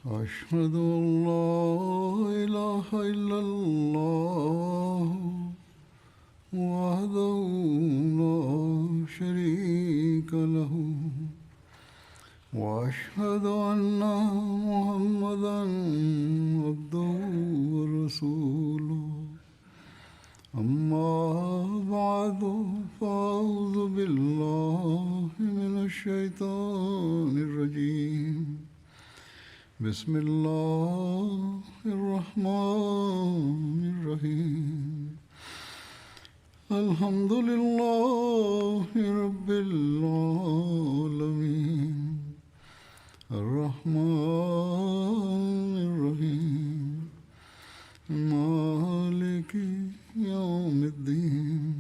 أشهد أن لا إله إلا الله وحده لا شريك له وأشهد أن محمدا عبده ورسوله أما بعد فأعوذ بالله من الشيطان الرجيم بسم الله الرحمن الرحيم الحمد لله رب العالمين الرحمن الرحيم مالك يوم الدين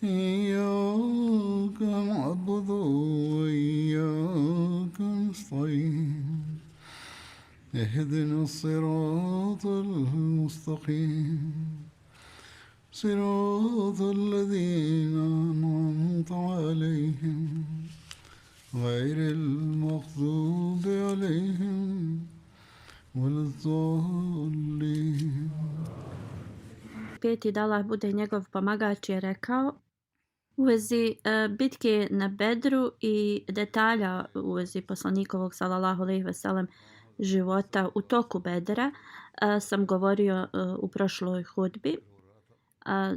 إياك نعبد وإياك نستعين اهدنا الصراط المستقيم صراط الذين أنعمت عليهم غير المغضوب عليهم ولا الضالين. Peti da Allah bude njegov pomagač je rekao u vezi bitke na Bedru i detalja u vezi poslanikovog sallallahu alejhi ve sellem života u toku Bedra sam govorio u prošloj hudbi.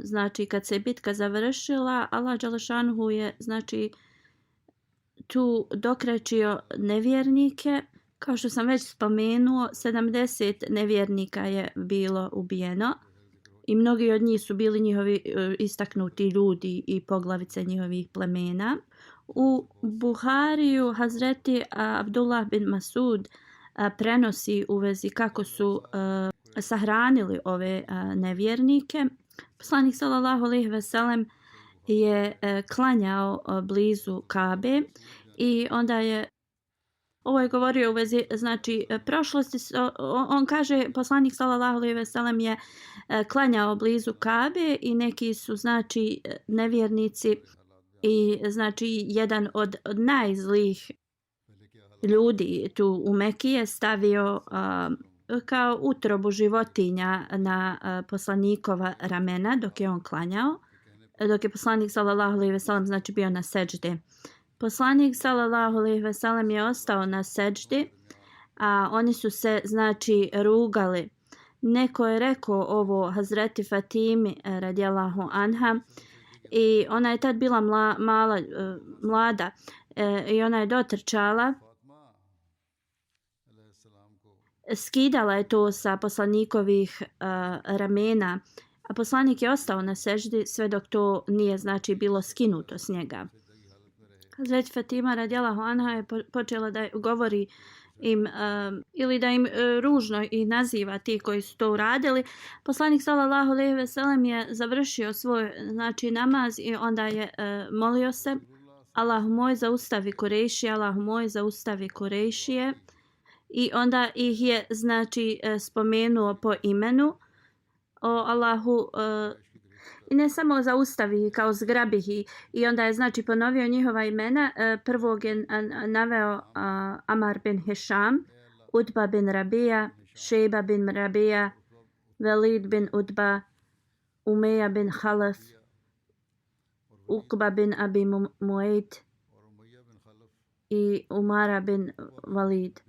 Znači kad se bitka završila, Allah dželešanhu je znači tu dokrećio nevjernike. Kao što sam već spomenuo, 70 nevjernika je bilo ubijeno i mnogi od njih su bili njihovi istaknuti ljudi i poglavice njihovih plemena. U Buhariju Hazreti Abdullah bin Masud prenosi u vezi kako su sahranili ove nevjernike. Poslanik sallallahu alejhi ve sellem je klanjao blizu Kabe i onda je ovo je govorio u vezi znači prošlosti. On kaže poslanik sallallahu alejhi ve sellem je klanjao blizu Kabe i neki su znači nevjernici i znači jedan od najzlijih ljudi tu u Meki je stavio kao utrobu životinja na poslanikova ramena dok je on klanjao, dok je poslanik sallallahu alejhi ve sellem znači bio na seđdi. Poslanik sallallahu alejhi ve sellem je ostao na seđdi, a oni su se znači rugali. Neko je rekao ovo Hazreti Fatimi radijallahu anha i ona je tad bila mlada i ona je dotrčala, skidala je to sa poslanikovih ramena, a poslanik je ostao na seždi sve dok to nije znači bilo skinuto s njega. Hazreti Fatima radijallahu anha je počela da govori im ili da im ružno i naziva ti koji su to uradili. Poslanik sallallahu alejhi ve sellem je završio svoj znači namaz i onda je molio se: Allahu moj zaustavi Kurejšije, Allahu moj zaustavi Kurejšije. I onda ih je znači spomenuo po imenu. O Allahu, i ne samo zaustavi kao zgrabi ih, i onda je znači ponovio njihova imena. Prvog je naveo Amar bin Hisham, Utba bin Rabija, Šejba bin Rabija, Velid bin Utba, Umeja bin Halaf, Uqba bin Abi Muayt i Umara bin Walid.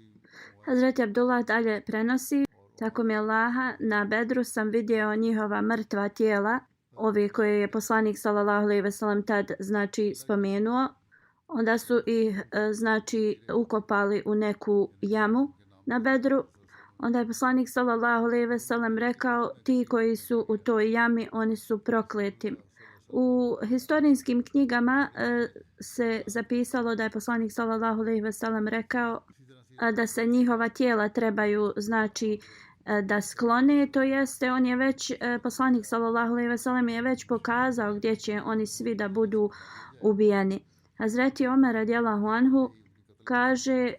Hazreti Abdullah dalje prenosi: tako mi Allaha, na Bedru sam vidio njihova mrtva tijela, ove koje je poslanik sallallahu alejhi ve sellem tad znači spomenuo. Onda su ih znači ukopali u neku jamu na Bedru. Onda je poslanik sallallahu alejhi ve sellem rekao: ti koji su u toj jami, oni su prokleti. U historijskim knjigama se zapisalo da je poslanik sallallahu alejhi ve sellem rekao da se njihova tijela trebaju znači da sklone, to jeste on je već poslanik sallallahu alejhi ve sellem je već pokazao gdje će oni svi da budu ubijeni. Hazreti Omer radijallahu anhu kaže: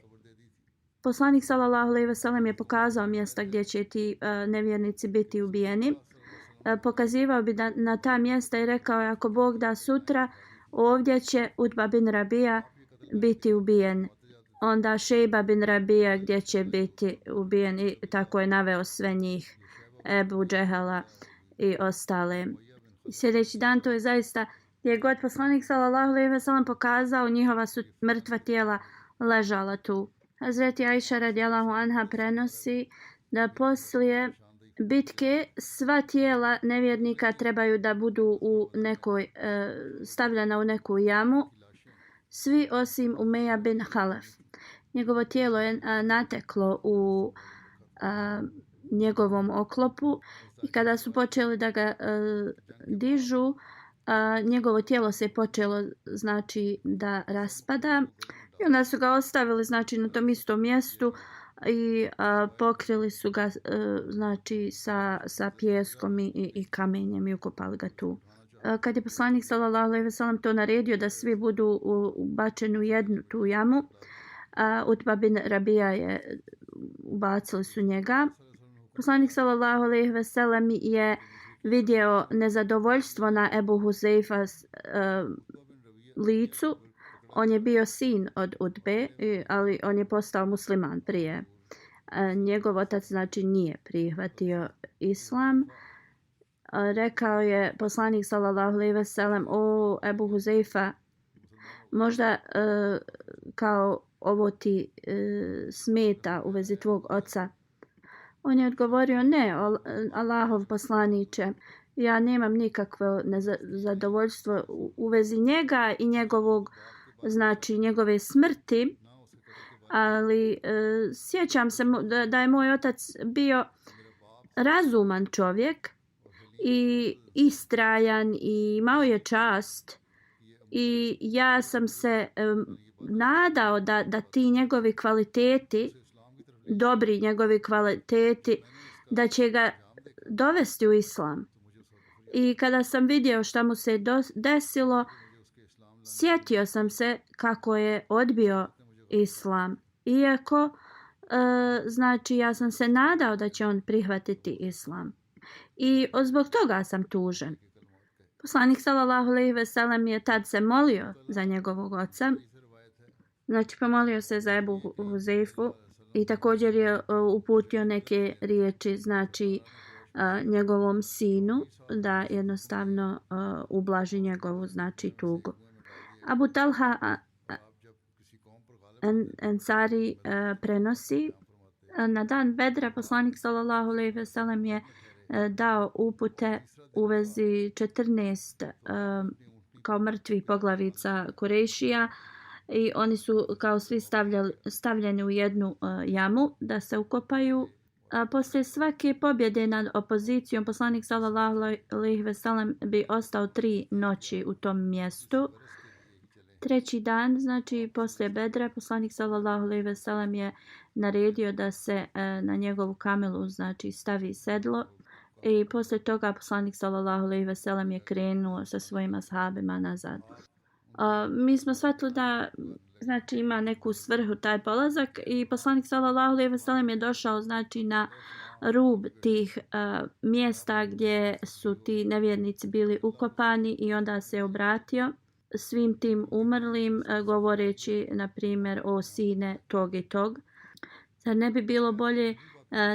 poslanik sallallahu alejhi ve sellem je pokazao mjesta gdje će ti nevjernici biti ubijeni. Pokazivao bi na ta mjesta i rekao je: ako Bog da sutra ovdje će Utba bin Rabija biti ubijen. onda Šejba bin Rabija gdje će biti ubijen i tako je naveo sve njih, Ebu Džehala i ostale. Sljedeći dan to je zaista gdje god poslanik sallallahu alejhi ve sellem pokazao, njihova su mrtva tijela ležala tu. Hazreti Ajša radijallahu anha prenosi da poslije bitke sva tijela nevjernika trebaju da budu u nekoj stavljena u neku jamu, svi osim Umeja bin Halef. Njegovo tijelo je nateklo u njegovom oklopu i kada su počeli da ga dižu, njegovo tijelo se počelo znači da raspada i onda su ga ostavili znači na tom istom mjestu i pokrili su ga znači sa pijeskom i kamenjem i ukopali ga tu. Kad je poslanik sallallahu alejhi ve sellem to naredio da svi budu ubačeni u jednu tu jamu, Utba bin Rabija je ubacili su njega. Poslanik sallallahu alejhi ve sellem je vidio nezadovoljstvo na Ebu Huzeifa licu. On je bio sin od Utbe, ali on je postao musliman prije. Njegov otac znači nije prihvatio islam. Rekao je poslanik sallallahu alejhi ve sellem: o Ebu Huzeifa, možda kao ovo ti smeta u vezi tvog oca. On je odgovorio: ne, Allahov poslaniče, ja nemam nikakvo nezadovoljstvo u vezi njega i znači njegove smrti, ali sjećam se da je moj otac bio razuman čovjek i istrajan i imao je čast i ja sam se nadao da ti njegovi kvaliteti, dobri njegovi kvaliteti, da će ga dovesti u islam. I kada sam vidio šta mu se desilo, sjetio sam se kako je odbio islam. Iako, znači, ja sam se nadao da će on prihvatiti islam. I zbog toga sam tužen. Poslanik sallallahu alejhi ve sellem je tad se molio za njegovog oca. Znači, pomolio se za Ebu Huzeifu i također je uputio neke riječi, znači, njegovom sinu da jednostavno ublaži njegovu znači tugu. Abu Talha Ensari prenosi: na dan Bedra poslanik sallallahu alejhi ve sellem je dao upute u vezi 14 kao mrtvih poglavica Kurejšija i oni su kao svi stavljeni u jednu jamu da se ukopaju. Poslije svake pobjede nad opozicijom poslanik sallallahu alejhi ve sellem bi ostao 3 noći u tom mjestu. Treći dan, znači poslije Bedra, poslanik sallallahu alejhi ve sellem je naredio da se na njegovu kamelu znači stavi sedlo i poslije toga poslanik sallallahu alejhi ve sellem je krenuo sa svojim ashabima nazad. Mi smo shvatili da znači ima neku svrhu taj polazak i poslanik sallallahu alejhi ve sellem je došao znači na rub tih mjesta gdje su ti nevjernici bili ukopani i onda se obratio svim tim umrlim govoreći na primjer: o sine tog i tog, zar ne bi bilo bolje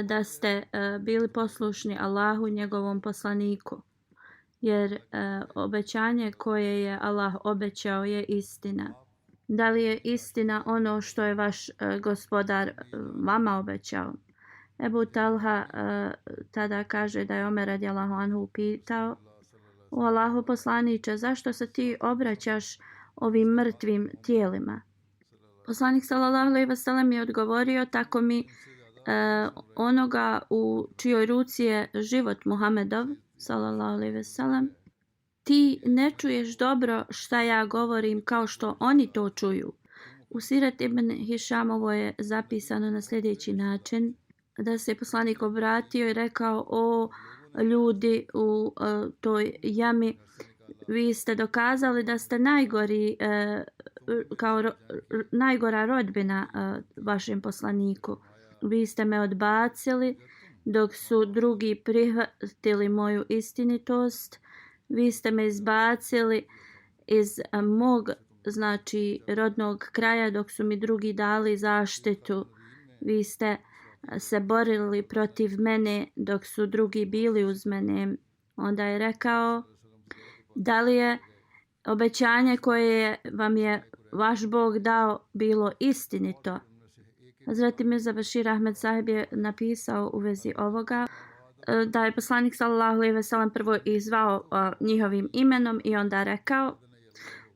da ste bili poslušni Allahu, njegovom poslaniku, jer obećanje koje je Allah obećao je istina. Da li je istina ono što je vaš gospodar vama obećao? Ebu Talha tada kaže da je Omer radijallahu anhu pitao: o Allahu poslaniče, zašto se ti obraćaš ovim mrtvim tijelima? Poslanik sallallahu alejhi ve sellem je odgovorio: tako mi onoga u čijoj ruci je život Muhammedov sallallahu alejhi ve sellem, ti ne čuješ dobro šta ja govorim kao što oni to čuju. U Sirat ibn Hišamovo je zapisano na sljedeći način, da se poslanik obratio i rekao: o ljudi u toj jami, vi ste dokazali da ste najgori, kao najgora rodbina vašem poslaniku. Vi ste me odbacili dok su drugi prihvatili moju istinitost. Vi ste me izbacili iz mog znači rodnog kraja, dok su mi drugi dali zaštitu. Vi ste se borili protiv mene dok su drugi bili uz mene. Onda je rekao, da li je obećanje koje vam je vaš Bog dao bilo istinito? Hazreti Mirza Bashir Ahmed Sahib je napisao u vezi ovoga da je poslanik sallallahu alejhi ve sellem prvo izvao njihovim imenom i onda rekao,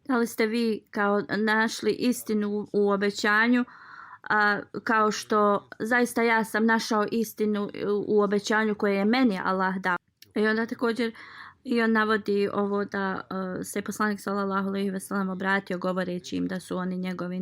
da li ste vi kao našli istinu u obećanju, kao što zaista ja sam našao istinu u obećanju koje je meni Allah dao. I onda također i on navodi ovo da se poslanik sallallahu alejhi ve sellem obratio govoreći im da su oni njegovi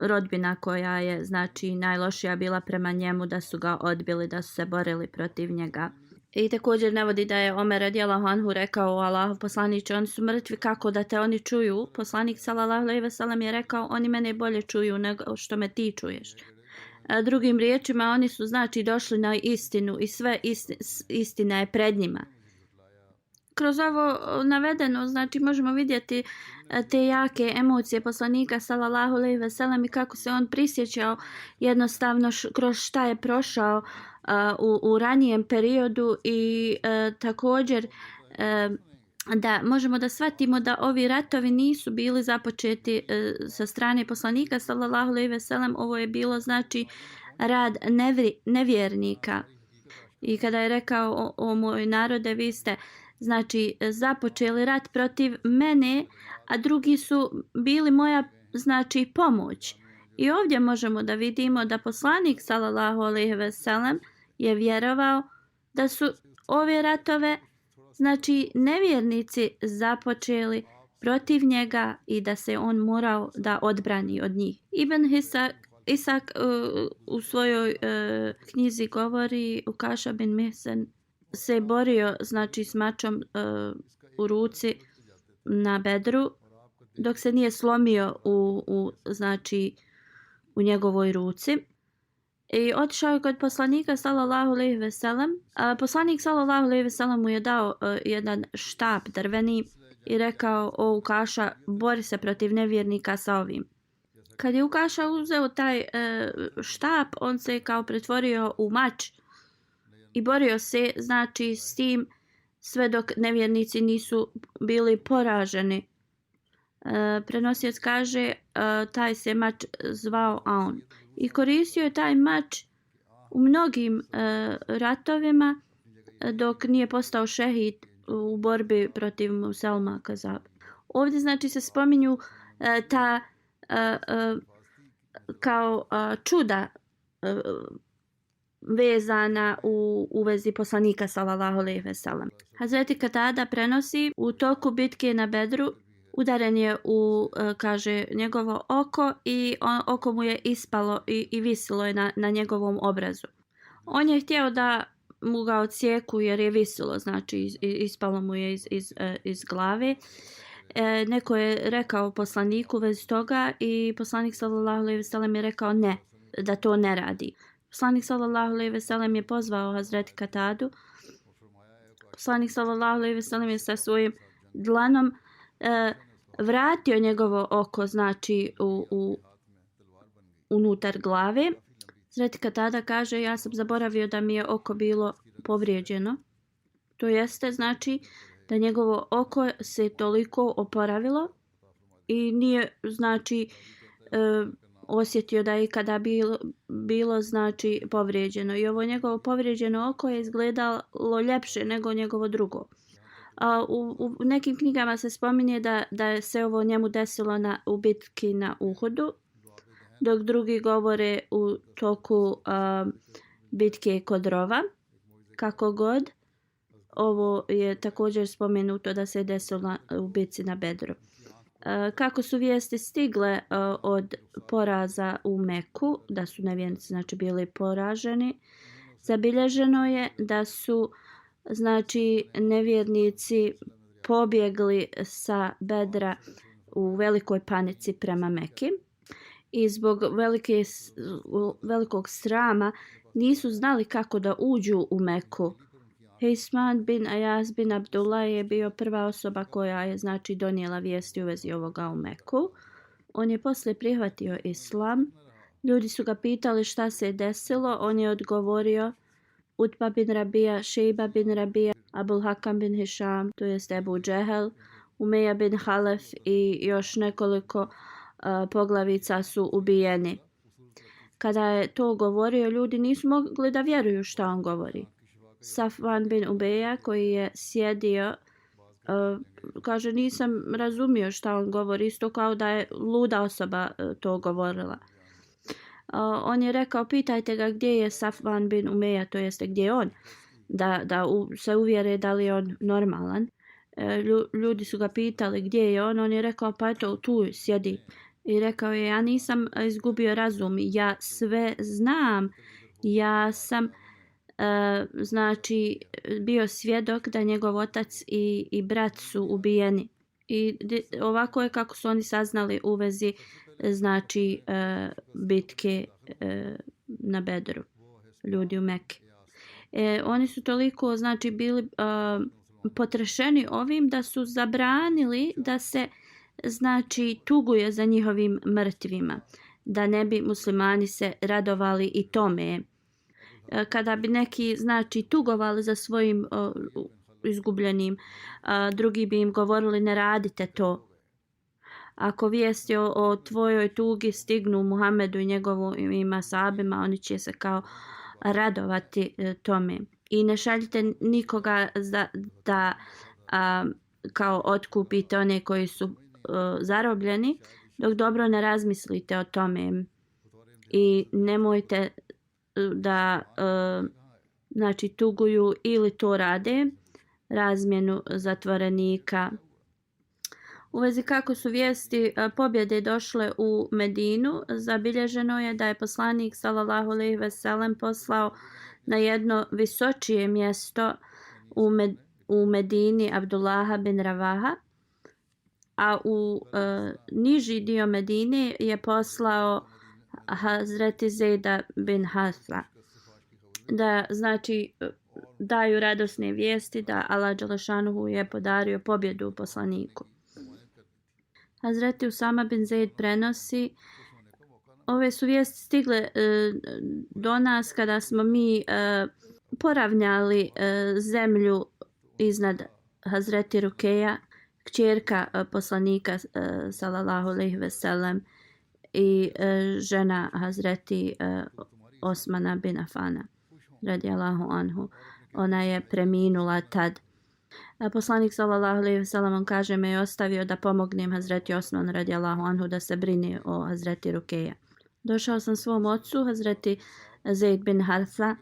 rodbina koja je znači najlošija bila prema njemu, da su ga odbili, da su se borili protiv njega. I također navodi da je Omer radijallahu anhu rekao, Allahov poslaniče, oni su mrtvi, kako da te oni čuju? Poslanik sallallahu alejhi ve sellem je rekao, oni mene bolje čuju nego što me ti čuješ. Drugim riječima, oni su znači došli na istinu i sve istina je pred njima. Kroz ovo navedeno znači možemo vidjeti te jake emocije poslanika sallallahu alejhi ve sellem i kako se on prisjećao jednostavno kroz šta je prošao u ranijem periodu i također da možemo da shvatimo da ovi ratovi nisu bili započeti sa strane poslanika sallallahu alejhi ve sellem. Ovo je bilo znači rad nevjernika. I kada je rekao, o moj narode, vi ste znači započeli rat protiv mene, a drugi su bili moja znači pomoć. I ovdje možemo da vidimo da poslanik sallallahu alejhi ve sellem je vjerovao da su ove ratove znači nevjernici započeli protiv njega i da se on morao da odbrani od njih. Ibn Isak u svojoj knjizi govori, Ukaša bin Mihsen se borio znači s mačom u ruci na Bedru dok se nije slomio znači u njegovoj ruci. I otišao je kod poslanika sallallahu alejhi ve sellem. Poslanik sallallahu alejhi ve sellem mu je dao jedan štap drveni i rekao, o Ukaša, bori se protiv nevjernika sa ovim. Kad je Ukaša uzeo taj štap, on se kao pretvorio u mač i borio se znači s tim sve dok nevjernici nisu bili poraženi. Prenosioc kaže, taj se mač zvao Aun. I koristio je taj mač u mnogim ratovima dok nije postao šehid u borbi protiv Muselma Kazab. Ovdje znači se spominju ta kao čuda vezana u vezi poslanika sallallahu alejhi ve sellem. Hazreti Katada prenosi, u toku bitke na Bedru udaren je kaže, njegovo oko i oko mu je ispalo i visilo je na njegovom obrazu. On je htio da mu ga odsjeku jer je visilo, znači ispalo mu je iz glave. Neko je rekao poslaniku vez toga i poslanik sallallahu alejhi ve sellem je rekao ne, da to ne radi. Poslanik sallallahu alejhi ve sellem je pozvao Hazreti Katadu. Poslanik sallallahu alejhi ve sellem je sa svojim dlanom vratio njegovo oko znači unutar glave. Hazreti Katada kaže, ja sam zaboravio da mi je oko bilo povrijeđeno. To jeste znači da njegovo oko se toliko oporavilo i nije znači osjetio da je kada bilo znači povrijeđeno. I ovo njegovo povrijeđeno oko je izgledalo ljepše nego njegovo drugo. U nekim knjigama se spominje da se ovo njemu desilo u bitki na Uhudu, dok drugi govore u toku bitke kod Rova. Kako god, ovo je također spomenuto da se desilo u bitci na Bedru. Kako su vijesti stigle od poraza u Meku, da su nevjernici znači bili poraženi, zabilježeno je da su znači nevjernici pobjegli sa Bedra u velikoj panici prema Meki i zbog velikog srama nisu znali kako da uđu u Meku Hisman bin Ayas bin Abdullah je bio prva osoba koja je znači donijela vijesti u vezi ovoga u Meku. On je poslije prihvatio islam. Ljudi su ga pitali šta se je desilo. On je odgovorio Utba bin Rabija, Šejba bin Rabija, Abul Hakam bin Hišam, to jest Ebu Džehel, Umeja bin Halef i još nekoliko poglavica su ubijeni. Kada je to govorio, ljudi nisu mogli da vjeruju šta on govori. Safvan bin Ubeja koji je sjedio, kaže nisam razumio šta on govori, isto kao da je luda osoba to govorila. On je rekao, pitajte ga gdje je Safvan bin Umeja, to jeste gdje je on, da se uvjere da li je on normalan. Ljudi su ga pitali gdje je on je rekao, pa eto tu sjedi. I rekao je, ja nisam izgubio razum, ja sve znam, ja sam znači bio svjedok da njegov otac i brat su ubijeni. I ovako je kako su oni saznali u vezi znači bitke na Bedru, ljudi u Mekke. Oni su toliko znači bili potrešeni ovim da su zabranili da se znači tuguje za njihovim mrtvima, da ne bi muslimani se radovali i tome. Kada bi neki znači tugovali za svojim izgubljenim, drugi bi im govorili ne radite to. Ako vijesti o tvojoj tugi stignu Muhammedu i njegovim ashabima, oni će se kao radovati tome. I ne šaljite nikoga da kao otkupite one koji su zarobljeni, dok dobro ne razmislite o tome. I nemojte da znači tuguju ili to rade razmjenu zatvorenika. U vezi kako su vijesti pobjede došle u Medinu, zabilježeno je da je poslanik sallallahu alejhi ve sellem poslao na jedno visočije mjesto u Medini Abdullaha bin Ravaha, a u niži dio Medine je poslao Hazreti Zejda bin Hasla da znači daju radosne vijesti da Allah dželešanuhu je podario pobjedu poslaniku. Hazreti Usama bin Zeid prenosi, ove su vijesti stigle do nas kada smo mi poravnjali zemlju iznad Hazreti Rukeja, kćerka poslanika sallallahu alejhi ve sellem i žena Hazreti Osmana bin Afana radijallahu anhu. Ona je preminula tad. Poslanik sallallahu alejhi ve sellem kaže, me je ostavio da pomognem Hazreti Osman radijallahu anhu da se brine o Hazreti Rukeja. Došao sam svom ocu Hazreti Zeid bin Harsa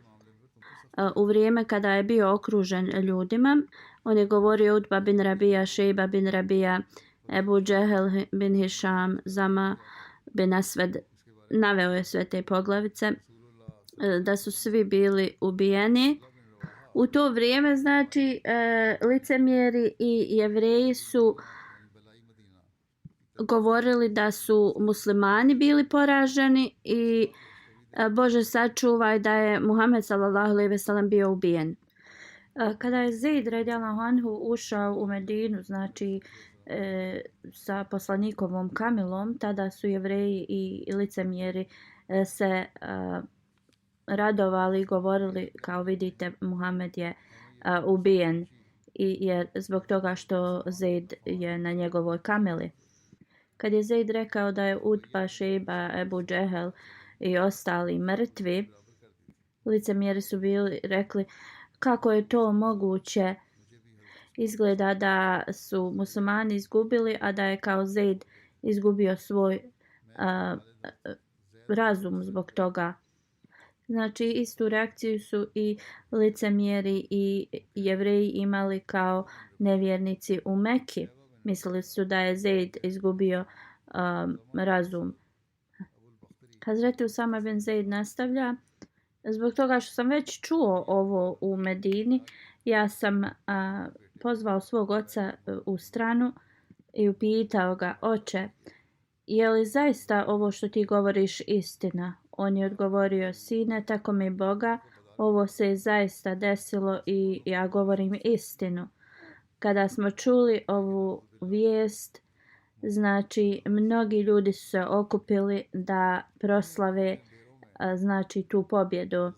u vrijeme kada je bio okružen ljudima. On je govorio Utba bin Rabija, Šejba bin Rabija, Ebu Džehel bin Hišam, Zama bin Asved. Naveo je sve te poglavice da su svi bili ubijeni. U to vrijeme znači licemjeri i Jevreji su govorili da su muslimani bili poraženi i Bože sačuvaj da je Muhammed sallallahu alejhi ve sellem bio ubijen. Kada je Zeid radijallahu anhu ušao u Medinu, znači sa poslanikovom kamilom, tada su Jevreji i licemjeri se radovali i govorili kao vidite Muhammed je ubijen jer zbog toga što Zeid je na njegovoj kamili. Kad je Zeid rekao da je Utba, Šejba, Ebu Džehel i ostali mrtvi, licemjeri su bili rekli kako je to moguće, izgleda da su muslimani izgubili, a da je kao Zeid izgubio svoj razum zbog toga. Znači istu reakciju su i licemjeri i Jevreji imali kao nevjernici u Meki. Mislili su da je Zeid izgubio razum. Hazreti Usama bin Zeid nastavlja, zbog toga što sam već čuo ovo u Medini, ja sam pozvao svog oca u stranu i upitao ga, oče, je li zaista ovo što ti govoriš istina? On je odgovorio, sine, tako mi Boga, ovo se je zaista desilo i ja govorim istinu. Kada smo čuli ovu vijest, znači mnogi ljudi su se okupili da proslave znači tu pobjedu.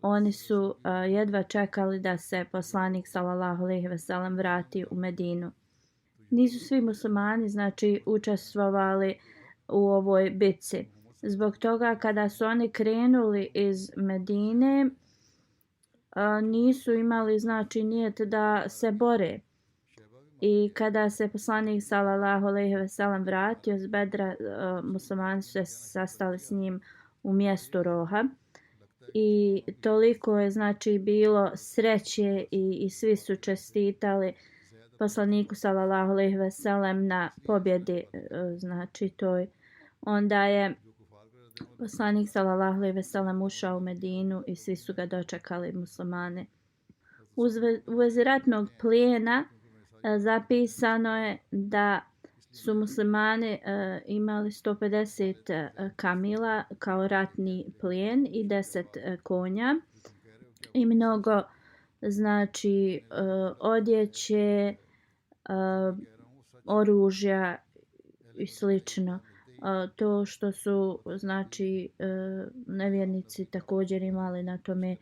Oni su jedva čekali da se poslanik sallallahu alejhi ve sellem vrati u Medinu. Nisu svi muslimani znači učestvovali u ovoj bitci. Zbog toga kada su oni krenuli iz Medine, nisu imali znači nijet da se bore. I kada se poslanik sallallahu alejhi ve sellem vratio s Bedra, muslimani su se sastali s njim u mjestu Roha. I toliko je znači bilo sreće i svi su čestitali poslaniku sallallahu alejhi ve sellem na pobjedi znači toj. Onda je poslanik sallallahu alejhi ve sellem ušao u Medinu i svi su ga dočekali muslimani. U vezi ratnog plijena zapisano je da su muslimani imali 150 kamila kao ratni plijen i 10 konja i mnogo znači odjeće, oružja i slično. To što su znači nevjernici također imali na tome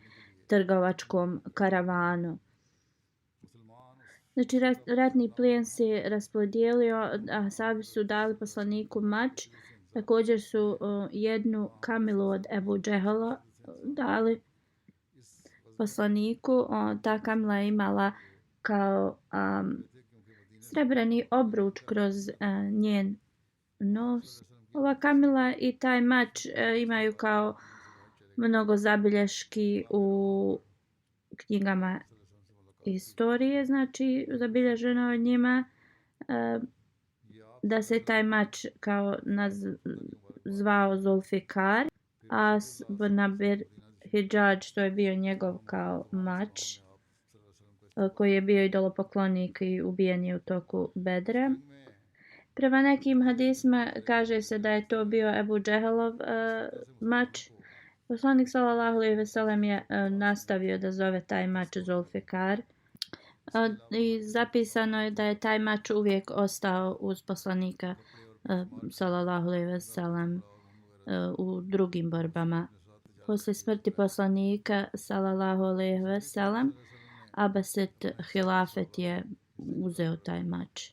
trgovačkom karavanu. Znači ratni plijen se raspodijelio, a sahabi su dali poslaniku mač, također su jednu kamilu od Ebu Džehala dali poslaniku. Ta kamila je imala kao srebrni obruč kroz njen nos. Ova kamila i taj mač imaju kao mnogo zabilješki u knjigama istorije, znači zabilježeno od njima da se taj mač kao zvao Zulfikar. As ibn Abir Hidžadž, to je bio njegov kao mač koji je bio idolopoklonik i ubijen je u toku Bedra. Prema nekim hadisima kaže se da je to bio Ebu Džehelov mač. Poslanik sallallahu alejhi ve sellem je nastavio da zove taj mač Zulfikar. I zapisano je da je taj mač uvijek ostao uz poslanika sallallahu alejhi ve sellem u drugim borbama. Posle smrti poslanika sallallahu alejhi ve sellem, Abasid hilafet je uzeo taj mač.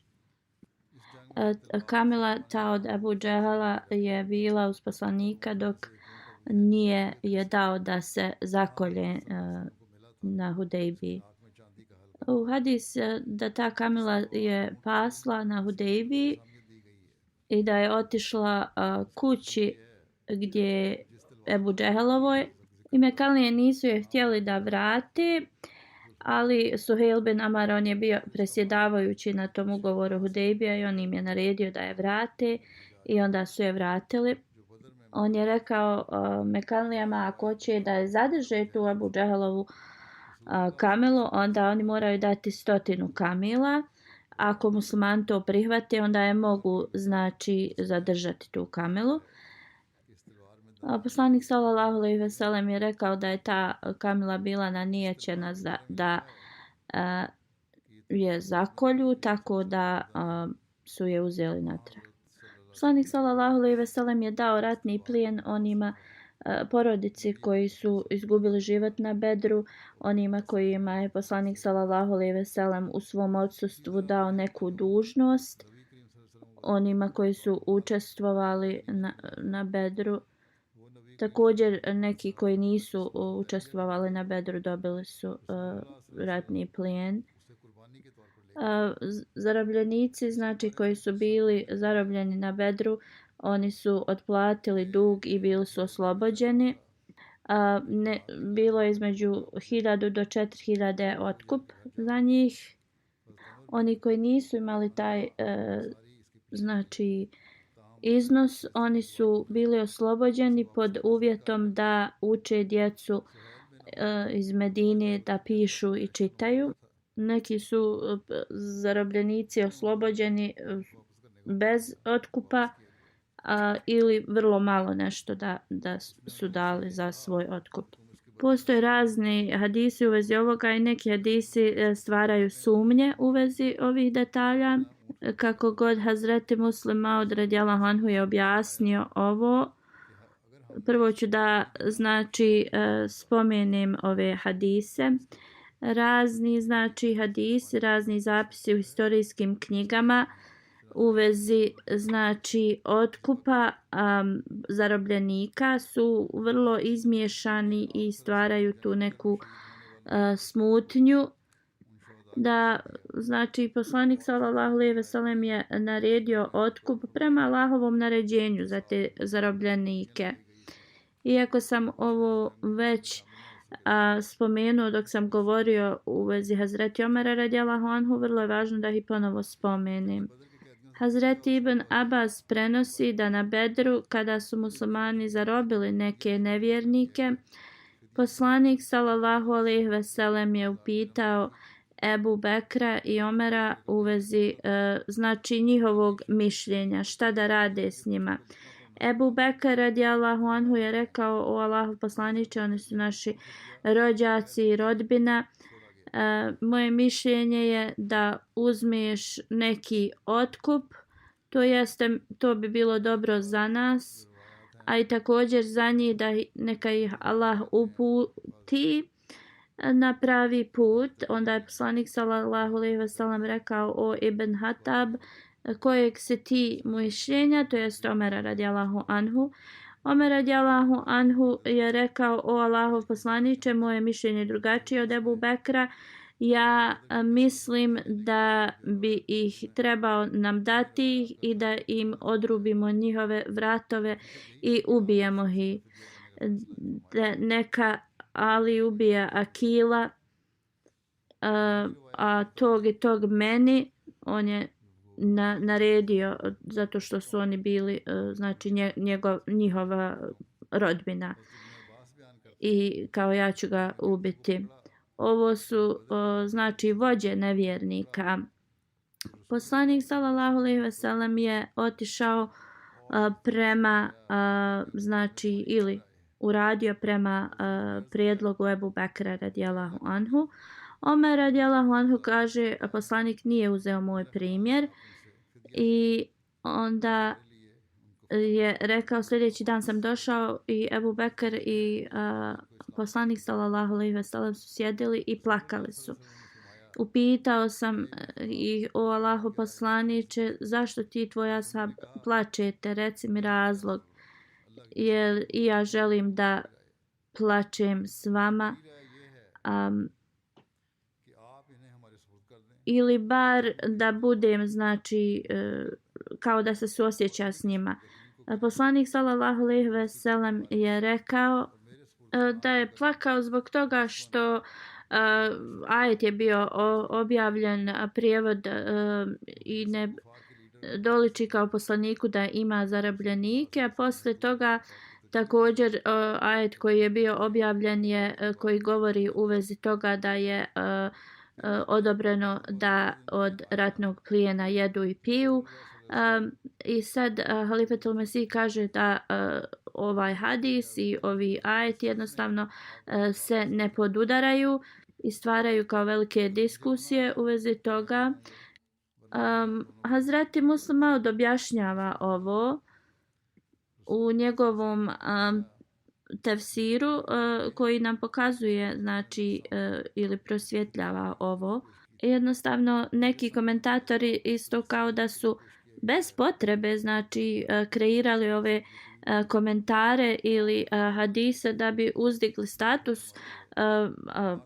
Kamila ta od Ebu Džehala je bila uz poslanika dok nije je dao da se zakolje na Hudejbiji. U hadis da ta kamila je pasla na Hudejbiji i da je otišla kući gdje Ebu Džehelovoj i Mekalije nisu je htjeli da vrate, ali Suhejl bin Amar, on je bio presjedavajući na tom ugovoru Hudejbija i on im je naredio da je vrate i onda su je vratili. On je rekao Mekalijama ako hoće da je zadrže tu Ebu Džehelovu kamilu, onda oni moraju dati 100 kamila. Ako musliman to prihvate, onda je mogu znači zadržati tu kamilu. Poslanik sallallahu alejhi ve sellem je rekao da je ta kamila bila nanijećena da je zakolju, tako da su je uzeli natrag. Poslanik sallallahu alejhi ve sellem je dao ratni plijen onima porodici koji su izgubili život na Bedru, onima kojima je poslanik sallallahu alejhi ve sellem u svom odsustvu dao neku dužnost, onima koji su učestvovali na Bedru. Također neki koji nisu učestvovali na Bedru dobili su ratni plijen. Zarobljenici znači koji su bili zarobljeni na Bedru, oni su otplatili dug i bili su oslobođeni. Bilo je između 1000 do 4000 otkup za njih. Oni koji nisu imali taj znači iznos, oni su bili oslobođeni pod uvjetom da uče djecu iz Medine da pišu i čitaju. Neki su zarobljenici oslobođeni bez otkupa ili vrlo malo nešto da su dali za svoj otkup. Postoje razni hadisi u vezi ovoga i neki hadisi stvaraju sumnje u vezi ovih detalja. Kako god Hazreti Muslim Maud radijallahu anhu je objasnio ovo, prvo ću da spomenem ove hadise. Razni hadisi, razni zapisi u historijskim knjigama u vezi otkupa zarobljenika su vrlo izmiješani i stvaraju tu neku smutnju. Da poslanik sallallahu alejhi ve sellem je naredio otkup prema Allahovom naređenju za te zarobljenike. Iako sam ovo već spomenuo dok sam govorio u vezi Hazreti Omera radijallahu anhu, vrlo je važno da ih ponovo spomenem. Hazreti Ibn Abbas prenosi da na Bedru, kada su muslimani zarobili neke nevjernike, poslanik sallallahu alejhi ve sellem je upitao Ebu Bekra i Omera u vezi njihovog mišljenja, šta da rade s njima. Ebu Bekr radijallahu anhu je rekao: o Allahov poslaniče, oni su naši rođaci i rodbina. Moje mišljenje je da uzmeš neki otkup, to bi bilo dobro za nas, a i također za njih da neka ih Allah uputi na pravi put. Onda je poslanik sallallahu alejhi ve sellem rekao: o Ibn Hatab, kojeg se ti mišljenja, to jest Omera radijallahu anhu. Omer radijallahu anhu je rekao: o Allahov poslaniče, moje mišljenje je drugačije od Ebu Bekra. Ja mislim da bi ih trebao nam dati i da im odrubimo njihove vratove i ubijemo ih. Neka Ali ubija Akila, a tog i tog meni on je naredio zato što su oni bili njihova rodbina i kao ja ću ga ubiti. Ovo su vođe nevjernika. Poslanik sallallahu alejhi ve sellem je otišao prema ili uradio prema prijedlogu Ebu Bekra radijallahu anhu. Omer radijallahu anhu kaže: poslanik nije uzeo moj primjer, i onda je rekao: sljedeći dan sam došao i Ebu Bekr i poslanik sallallahu alejhi ve sellem su sjedili i plakali su. Upitao sam ih: o Allahu poslaniče, zašto ti i tvoj ashab plačete? Reci mi razlog, jer i ja želim da plačem s vama, ili bar da budem kao da se suosjeća s njima. Poslanik sallallahu alejhi ve sellem je rekao da je plakao zbog toga što ajet je bio objavljen, prijevod i ne doliči kao poslaniku da ima zarobljenike, a poslije toga također ajet koji je bio objavljen je koji govori u vezi toga da je odobreno da od ratnog plijena jedu i piju. I sad Halifetul Mesih kaže da ovaj hadis i ovi ajeti jednostavno se ne podudaraju i stvaraju kao velike diskusije u vezi toga. Hazreti Muslim Maud objašnjava ovo u njegovom tefsiru koji nam pokazuje ili prosvjetljava ovo. Jednostavno neki komentatori isto kao da su bez potrebe kreirali ove komentare ili hadise da bi uzdigli status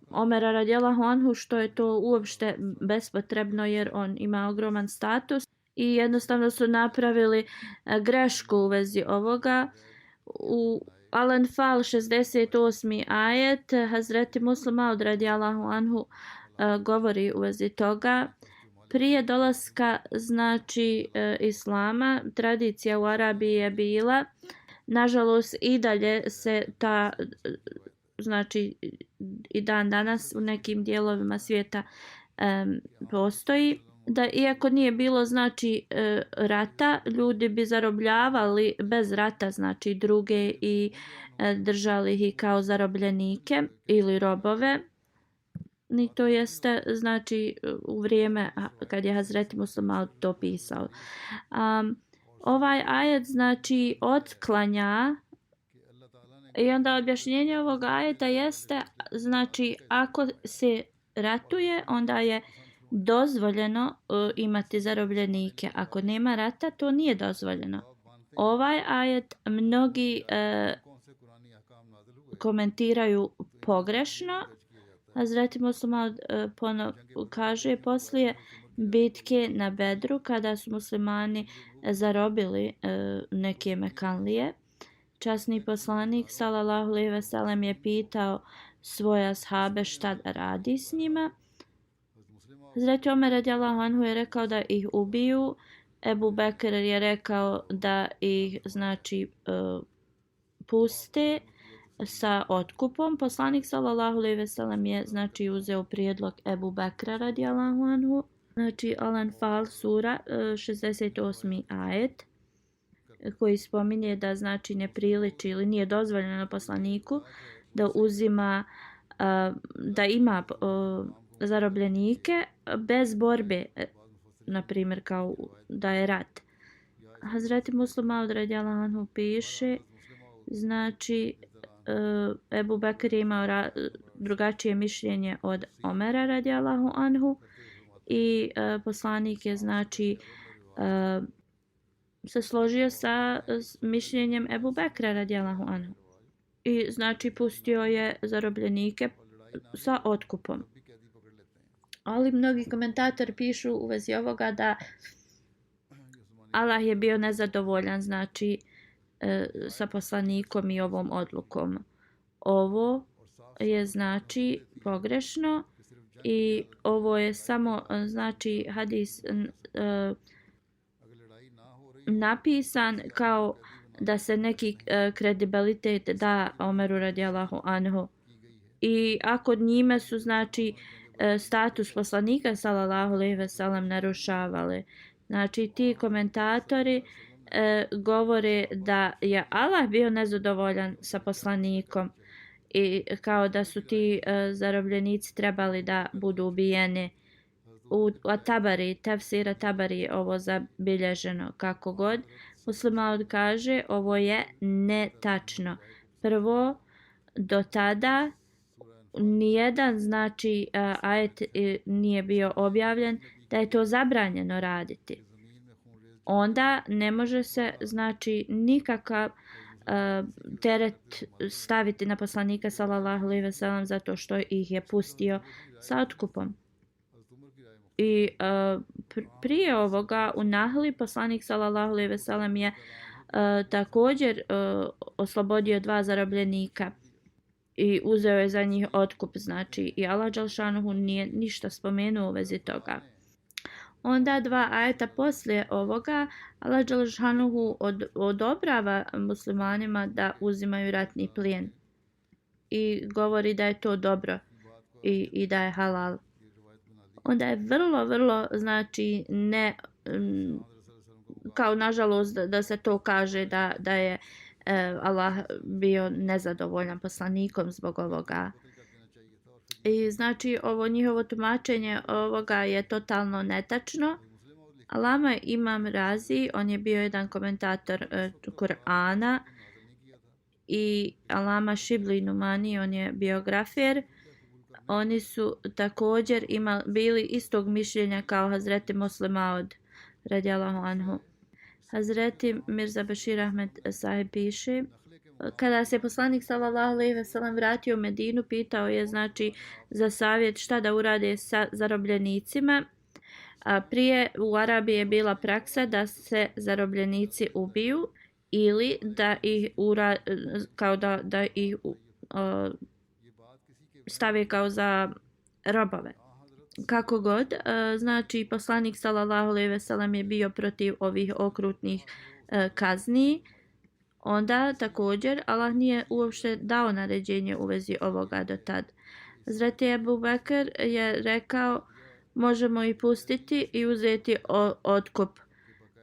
Omera radijallahu anhu, što je to uopšte bespotrebno jer on ima ogroman status, i jednostavno su napravili grešku u vezi ovoga. U Al-Anfal 68. ajet Hazreti Muslim Maud radijallahu anhu govori u vezi toga: prije dolaska islama, tradicija u Arabiji je bila, nažalost i dalje se ta i dan danas u nekim dijelovima svijeta postoji, da iako nije bilo znači rata, ljudi bi zarobljavali bez rata znači druge i držali ih kao zarobljenike ili robove. Ni to jeste znači u vrijeme kad je Hazreti Muslim Maud to pisao. Ovaj ajet znači otklanja i onda objašnjenje ovog ajeta jeste znači ako se ratuje onda je dozvoljeno imati zarobljenike. Ako nema rata to nije dozvoljeno. Ovaj ajet mnogi komentiraju pogrešno. Hazreti Muslim Maud kaže poslije bitke na Bedru kada su muslimani zarobili neke Mekanlije. Časni poslanik sallallahu alejhi ve sellem je pitao svoje ashabe šta da radi s njima. Hazreti Omer radijallahu anhu je rekao da ih ubiju. Ebu Bekr je rekao da ih znači puste sa otkupom. Poslanik sallallahu alejhi ve sellem je znači uzeo prijedlog Ebu Bekra radijallahu anhu. Znači Al-Anfal sura 68. ajet koji spominje da znači ne priliči ili nije dozvoljeno poslaniku da uzima da ima zarobljenike bez borbe, na primjer kao da je rat. Hazreti Muslim Maud radijallahu anhu piše znači Ebu Bekr je imao drugačije mišljenje od Omera radijallahu anhu i poslanik je znači se složio sa mišljenjem Ebu Bekra radijallahu anhu i znači pustio je zarobljenike sa otkupom. Ali mnogi komentatori pišu u vezi ovoga da Allah je bio nezadovoljan znači sa poslanikom i ovom odlukom. Ovo je znači pogrešno i ovo je samo znači hadis napisan kao da se neki kredibilitet da Omeru radijallahu anhu i ako njime su znači status poslanika sallallahu alejhi ve sellem narušavali. Znači ti komentatori govore da je Allah bio nezadovoljan sa poslanikom i kao da su ti zarobljenici trebali da budu ubijeni. U Tabari, tefsira Tabari je ovo zabilježeno. Kako god, Muslim Maud kaže ovo je netačno. Prvo, do tada nijedan znači ajet nije bio objavljen da je to zabranjeno raditi. Onda ne može se znači nikakav teret staviti na poslanika sallallahu alejhi ve sellem zato što ih je pustio sa otkupom. I prije ovoga u Nahli poslanik sallallahu alejhi ve sellem je također oslobodio 2 zarobljenika i uzeo je za njih otkup, znači i Allah dželšanuhu nije ništa spomenuo u vezi toga. Onda 2 ajeta poslije ovoga Allah dželšanuhu odobrava muslimanima da uzimaju ratni plijen i govori da je to dobro i da je halal. Onda je vrlo znači ne kao nažalost da se to kaže da je Allah bio nezadovoljan poslanikom zbog ovoga. I znači ovo njihovo tumačenje ovoga je totalno netačno. Alama Imam Razi, on je bio jedan komentator Kur'ana i Alama Šibli Numani, on je biografer. Oni su također bili istog mišljenja kao Hazreti Muslim Maud radijallahu anhu. Hazreti Mirza Bashir Ahmed sahib piše kada se poslanik sallallahu alejhi ve sellem vratio u Medinu, pitao je znači za savjet šta da urade sa zarobljenicima. Prije u Arabiji je bila praksa da se zarobljenici ubiju ili da ih da ih stave kao za robove. Kako god, znači poslanik sallallahu alejhi ve sellem je bio protiv ovih okrutnih kazni. Onda također Allah nije uopšte dao naređenje u vezi ovoga do tad. Hazreti Ebu Bekr je rekao možemo ih pustiti i uzeti otkup.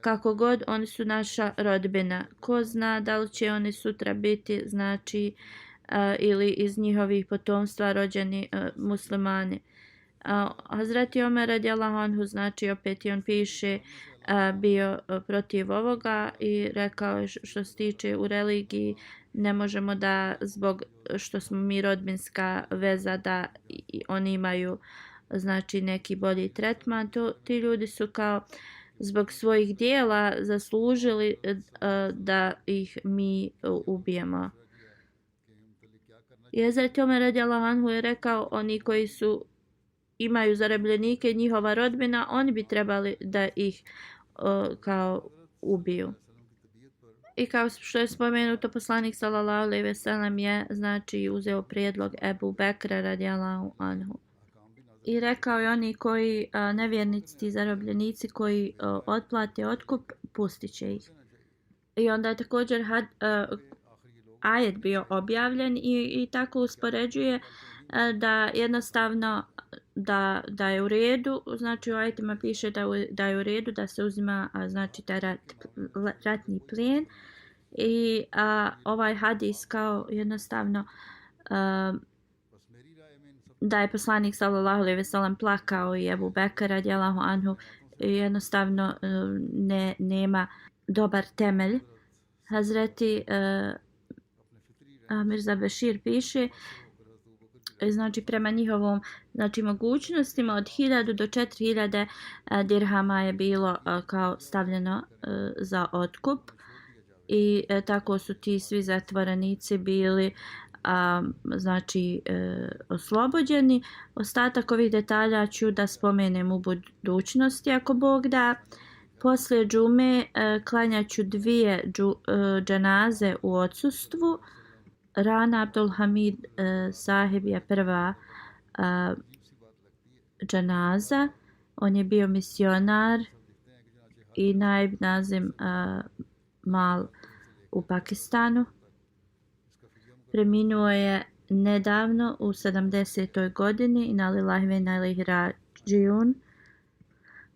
Kako god, oni su naša rodbina. Ko zna da li će oni sutra biti, znači, ili iz njihovih potomstva rođeni muslimani. Hazreti Omer radijallahu anhu, znači opet i on piše, bio protiv ovoga i rekao je što se tiče u religiji, ne možemo da zbog što smo mi rodbinska veza da oni imaju znači neki bolji tretman. Ti ljudi su kao zbog svojih dijela zaslužili da ih mi ubijemo. I Hazreti Omer radijallahu anhu je rekao, oni koji imaju zarobljenike, njihova rodbina, oni bi trebali da ih kao ubiju. I kao što je spomenuto, poslanik sallallahu alejhi ve sellem je znači uzeo prijedlog Ebu Bekra radijallahu anhu. I rekao je, oni koji nevjernici, ti zarobljenici koji otplate otkup, pustit će ih. I onda je također ajet bio objavljen i tako uspoređuje da jednostavno da je u redu, znači u ajetima piše da je u redu da se uzima znači taj ratni plijen i ovaj hadis kao jednostavno da je poslanik sallallahu alejhi ve sellem plakao i Ebu Bekr radijallahu anhu jednostavno nema dobar temelj. Hazreti Mirza Bešir piše, znači prema njihovom znači mogućnostima od 1000 do 4000 dirhama je bilo kao stavljeno za otkup i tako su ti svi zatvorenici bili znači oslobođeni. Ostatak ovih detalja ću da spomenem u budućnosti ako Bog da. Poslije džume klanjaću 2 dženaze u odsustvu. Rana Abdul Hamid sahib je prva dženaza. On je bio misionar i Naib Nazim Mal u Pakistanu. Preminuo je nedavno u 70. godini. Inna lillahi wa inna ilaihi rađiun.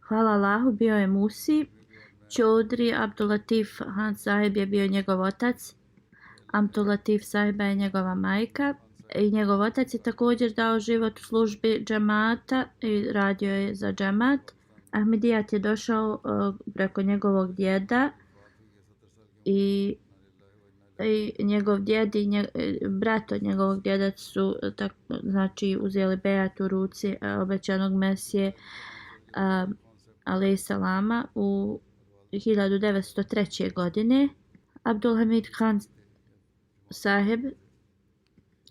Hvala Allahu, bio je Musi. Čodri Abdul Latif Han sahib je bio njegov otac. Abdul Latif sahiba je njegova majka. I njegov otac je također dao život u službi džamata i radio je za džamat. Ahmedijat je došao preko njegovog djeda i njegov djed i brat od njegovog djeda su znači uzeli bejat u ruci obećanog Mesije alejhi selama u 1903. godine. Abdul Hamid Khan sahib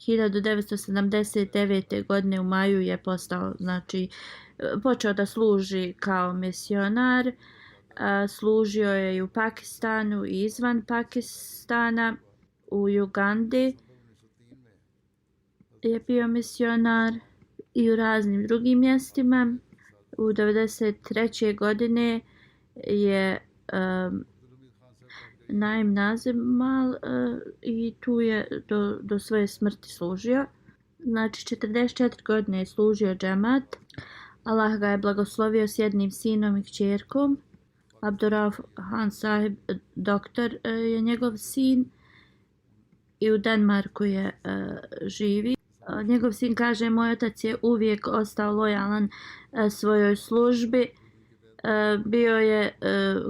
1979. godine u maju je počeo da služi kao misionar. Služio je i u Pakistanu i izvan Pakistana. U Ugandi je bio misionar i u raznim drugim mjestima. U 1993. godine je Naim Nazim Mal i tu je do svoje smrti služio. Znači 44 godine je služio džemat. Allah ga je blagoslovio s jednim sinom i kćerkom. Abdurrauf Han sahib doktor je njegov sin i u Denmarku je živi. Njegov sin kaže, moj otac je uvijek ostao lojalan svojoj službi. Bio je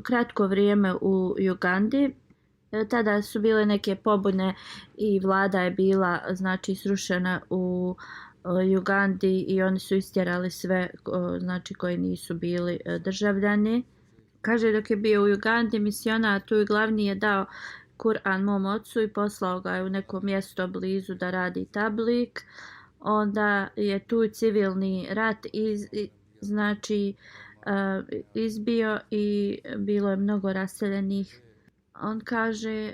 kratko vrijeme u Ugandi. Tada su bile neke pobune i vlada je bila znači srušena u Ugandi i oni su istjerali sve znači koji nisu bili državljani. Kaže, dok je bio u Ugandi misionar, tu i glavni je dao Kur'an mom ocu i poslao ga je u neko mjesto blizu da radi tablik. Onda je tu civilni rat izbio i bilo je mnogo raseljenih. On kaže,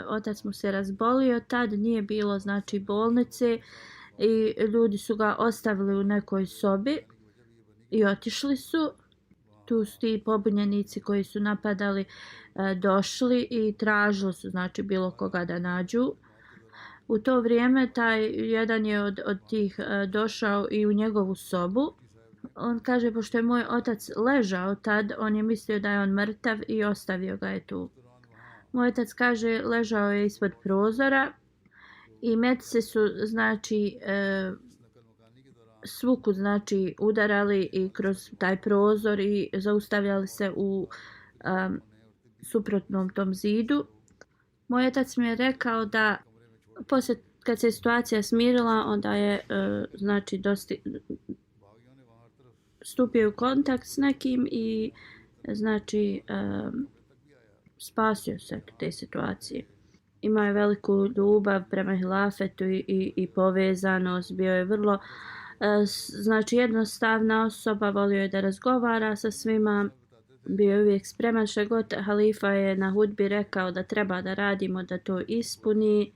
otac mu se razbolio, tad nije bilo znači bolnice i ljudi su ga ostavili u nekoj sobi i otišli su. Tu su ti pobunjenici koji su napadali došli i tražili su znači bilo koga da nađu. U to vrijeme taj jedan je od tih došao i u njegovu sobu. On kaže, pošto je moj otac ležao tad, on je mislio da je on mrtav i ostavio ga je tu. Moj otac kaže, ležao je ispod prozora i metci su, znači, svuku, znači, udarali i kroz taj prozor i zaustavljali se u suprotnom tom zidu. Moj otac mi je rekao da poslije kad se situacija smirila, onda je znači stupio u kontakt s nekim i znači spasio se od te situacije. Imao je veliku ljubav prema hilafetu i povezanost, bio je vrlo znači jednostavna osoba, volio je da razgovara sa svima, bio je uvijek spreman što god halifa je na hudbi rekao da treba da radimo, da to ispuni.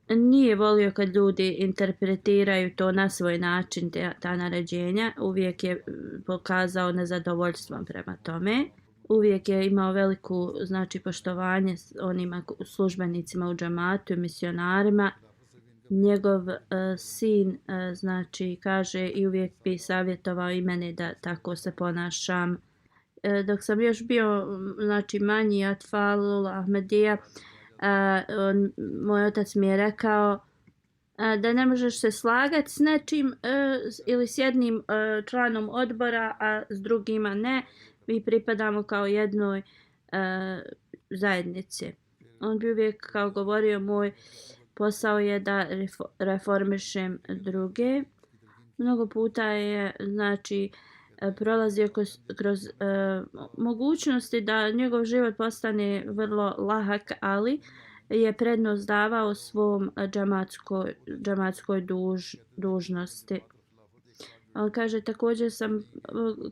Nije volio kad ljudi interpretiraju to na svoj način, ta naređenja. Uvijek je pokazao nezadovoljstvo prema tome. Uvijek je imao veliku, znači, poštovanje onima službenicima u džamatu i misionarima. Njegov sin, znači, kaže i uvijek bi savjetovao i mene da tako se ponašam. Dok sam još bio, znači, manji Atfalul Ahmedija, moj otac mi je rekao da ne možeš se slagati s nečim ili s jednim članom odbora, a s drugima ne. Mi pripadamo kao jednoj zajednici. On bi uvijek kao govorio, moj posao je da reformišem druge. Mnogo puta je, znači, prolazio kroz mogućnosti da njegov život postane vrlo lahak, ali je prednost davao svom džamatskoj dužnosti. On kaže, također sam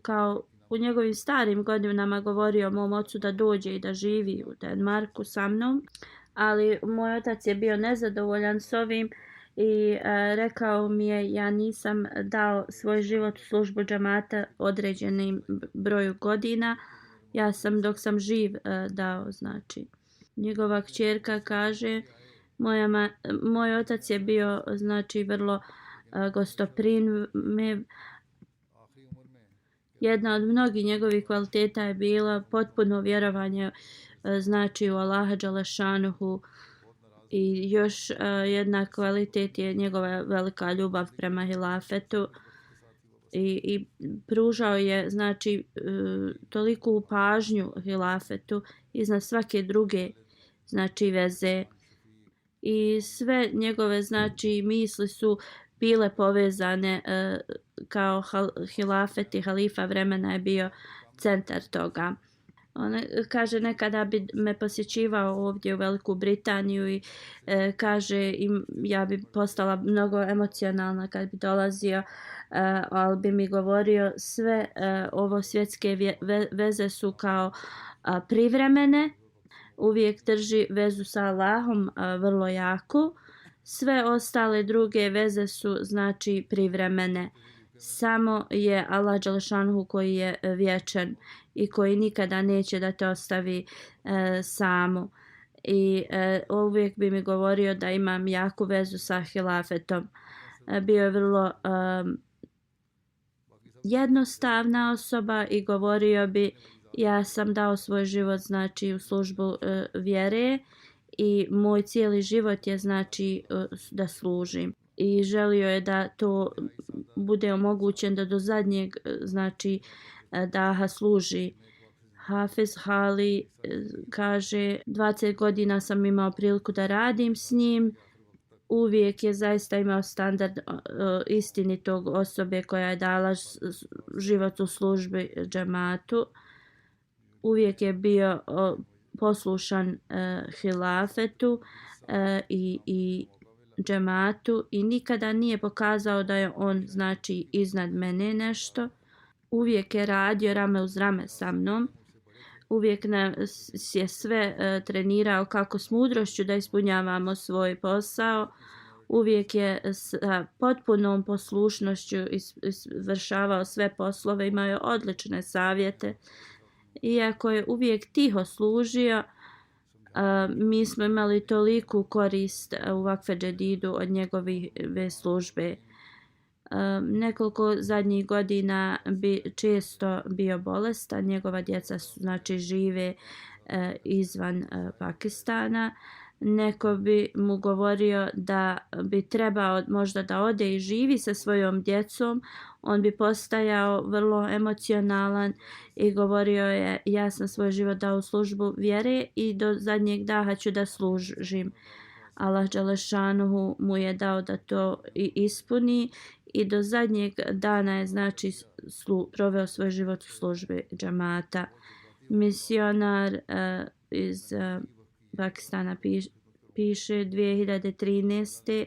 kao u njegovim starim godinama govorio mom ocu da dođe i da živi u Denmarku sa mnom, ali moj otac je bio nezadovoljan s ovim i rekao mi je, ja nisam dao svoj život u službu džamata određenim broju godina, ja sam dok sam živ dao, znači. Njegova kćerka kaže, moj otac je bio, znači, vrlo gostoprimljiv. Jedna od mnogih njegovih kvaliteta je bila potpuno vjerovanje, znači, u Allaha dželešanuhu. I još jedna kvalitet je njegova velika ljubav prema hilafetu i pružao je, znači, toliku pažnju hilafetu iznad svake druge, znači, veze. I sve njegove, znači, misli su bile povezane kao hilafet i halifa vremena je bio centar toga. On kaže, nekada bi me posjećivao ovdje u Veliku Britaniju i kaže ja bi postala mnogo emocionalna kad bi dolazio, ali bi mi govorio sve ovo svjetske veze su kao privremene, uvijek drži vezu sa Allahom vrlo jako, sve ostale druge veze su, znači, privremene. Samo je Allah dželešanuhu koji je vječan i koji nikada neće da te ostavi samu. I uvijek bi mi govorio da imam jaku vezu sa hilafetom. Bio je vrlo jednostavna osoba i govorio bi, ja sam dao svoj život, znači, u službu vjere i moj cijeli život je, znači, da služim. I želio je da to bude omogućen da do zadnjeg, znači, daha služi. Hafiz Hali kaže, 20 godina sam imao priliku da radim s njim. Uvijek je zaista imao standard istinitog osobe koja je dala život u službi džematu. Uvijek je bio poslušan hilafetu i džematu i nikada nije pokazao da je on, znači, iznad mene nešto. Uvijek je radio rame uz rame sa mnom. Uvijek nas je sve trenirao kako s mudrošću da ispunjavamo svoj posao. Uvijek je sa potpunom poslušnošću izvršavao sve poslove, imao je odlične savjete. Iako je uvijek tiho služio, mi smo imali toliku korist u Vakfe Džedidu od njegove službe. Nekoliko zadnjih godina bi često bio bolestan, njegova djeca su znači žive izvan Pakistana. Neko bi mu govorio da bi trebao možda da ode i živi sa svojom djecom. On bi postajao vrlo emocionalan i govorio je ja sam svoj život dao u službu vjere i do zadnjeg daha ću da služim. Allah Đelešanuhu mu je dao da to i ispuni i do zadnjeg dana je znači proveo svoj život u službi džamata. Misionar iz Pakistana piše 2013.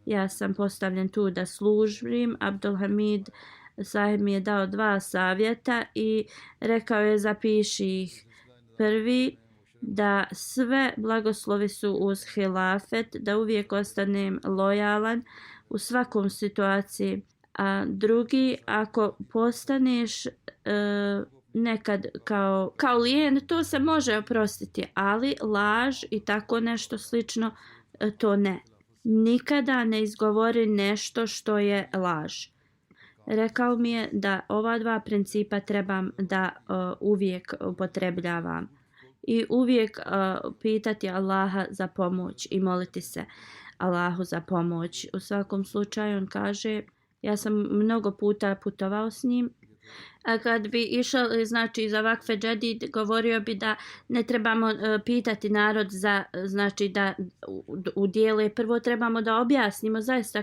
Ja sam postavljen tu da služim. Abdul Hamid sahib mi je dao 2 savjeta i rekao je zapiši ih. Prvi, da sve blagoslovi su uz hilafet, da uvijek ostanem lojalan u svakom situaciji. A drugi, ako postaneš nekad kao lijen, to se može oprostiti, ali laž i tako nešto slično, to ne. Nikada ne izgovori nešto što je laž. Rekao mi je da ova 2 principa trebam da uvijek upotrebljavam i uvijek pitati Allaha za pomoć i moliti se Allahu za pomoć. U svakom slučaju on kaže, ja sam mnogo puta putovao s njim. A kad bi išao znači za vakfe džedid, govorio bi da ne trebamo pitati narod za znači da udjele. Prvo trebamo da objasnimo zaista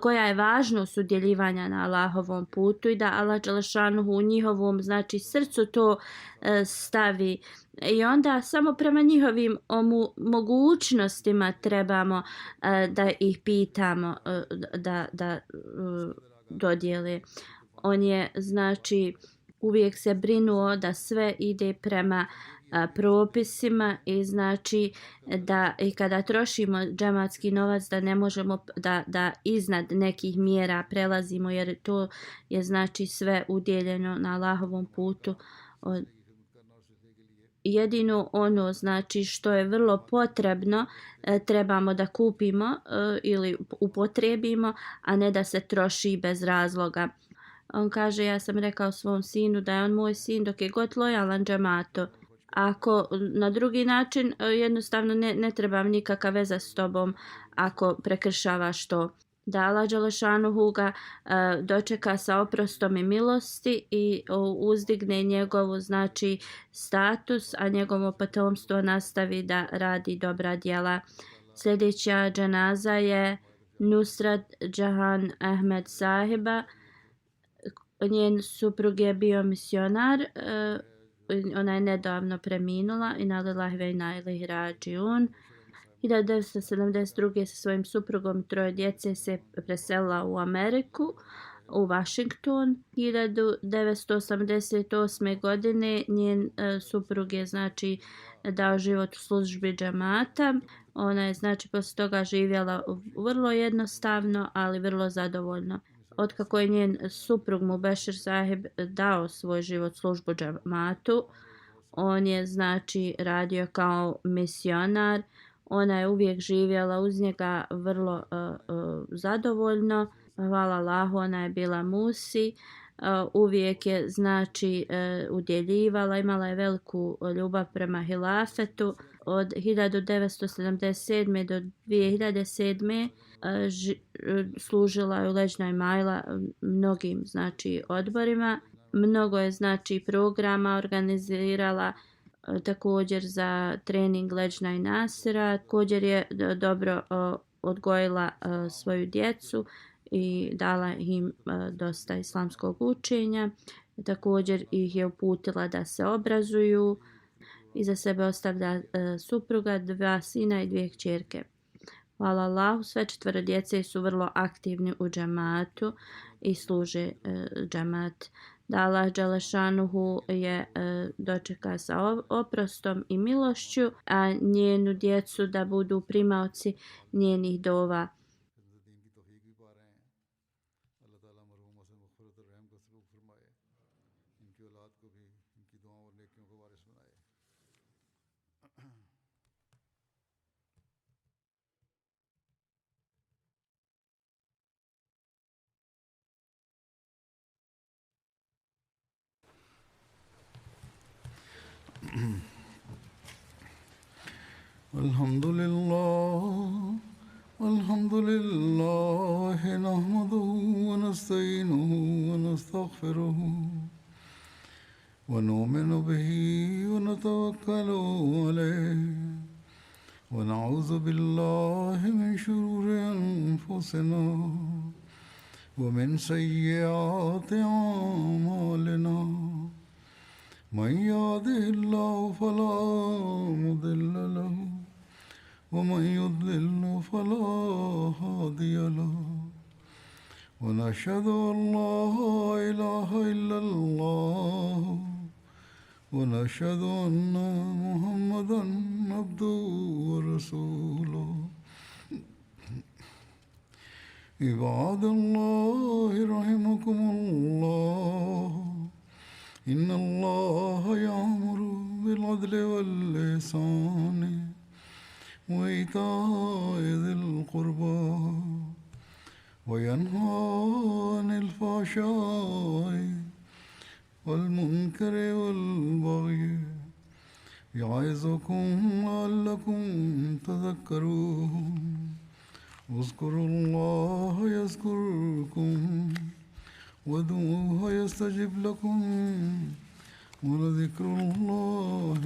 koja je važnost udjeljivanja na Allahovom putu i da Allah Đelešanuhu u njihovom znači srcu to stavi. I onda samo prema njihovim mogućnostima trebamo da ih pitamo da dodijele. On je znači uvijek se brinuo da sve ide prema propisima i znači da i kada trošimo džematski novac da ne možemo da iznad nekih mjera prelazimo jer to je znači sve udjeljeno na Allahovom putu. Jedino ono znači što je vrlo potrebno trebamo da kupimo ili upotrijebimo, a ne da se troši bez razloga. On kaže, ja sam rekao svom sinu da je on moj sin dok je god lojalan džematu. Ako na drugi način jednostavno ne trebam nikakva veza s tobom ako prekršavaš to. Da Allah Đelešanuhu ga dočeka sa oprostom i milosti i uzdigne njegovu znači status, a njegovo potomstvo nastavi da radi dobra djela. Sljedeća dženaza je Nusrat Jahan Ahmed sahiba. Njen suprug je bio misionar, ona je nedavno preminula, inna lillahi wa inna ilaihi rađiun. 1972. sa svojim suprugom 3 djece se preselila u Ameriku, u Washington. 1988. godine njen suprug je znači dao život u službi džamata. Ona je znači poslije toga živjela vrlo jednostavno, ali vrlo zadovoljno. Otkako je njen suprug Mubešir sahib dao svoj život službu džamatu, on je znači radio kao misionar. Ona je uvijek živjela uz njega vrlo zadovoljno. Hvala Allahu, ona je bila musi. Uvijek je znači udjeljivala, imala je veliku ljubav prema hilafetu. Od 1977. do 2007. Služila je u Leđnoj Majla mnogim znači odborima. Mnogo je znači programa organizirala također za trening Leđna i Nasira. Također je dobro odgojila svoju djecu i dala im dosta islamskog učenja. Također ih je uputila da se obrazuju. Iza sebe ostavlja supruga, 2 sina i 2 kćerke. Hvala Allahu, sve 4 djece su vrlo aktivni u džamatu i služe džamat. Da Allah Đelešanuhu je dočeka sa oprostom i milošću, a njenu djecu da budu primaoci njenih dova. الحمد لله نحمده ونستعينه ونستغفره ونؤمن به ونتوكل عليه ونعوذ بالله من شرور أنفسنا ومن سيئات أعمالنا من يهده الله فلا مضل له ومن يضلل فلا هادي له ونشهد أن لا إله إلا الله ونشهد أن محمدا عبده ورسوله عباد الله رحمكم الله إن الله يأمر بالعدل والإحسان وإيتاء ذي القربى وينهى عن الفحشاء والمنكر والبغي يعظكم لعلكم تذكرون اذكروا الله يذكركم وادعوه يستجب لكم ولذكر الله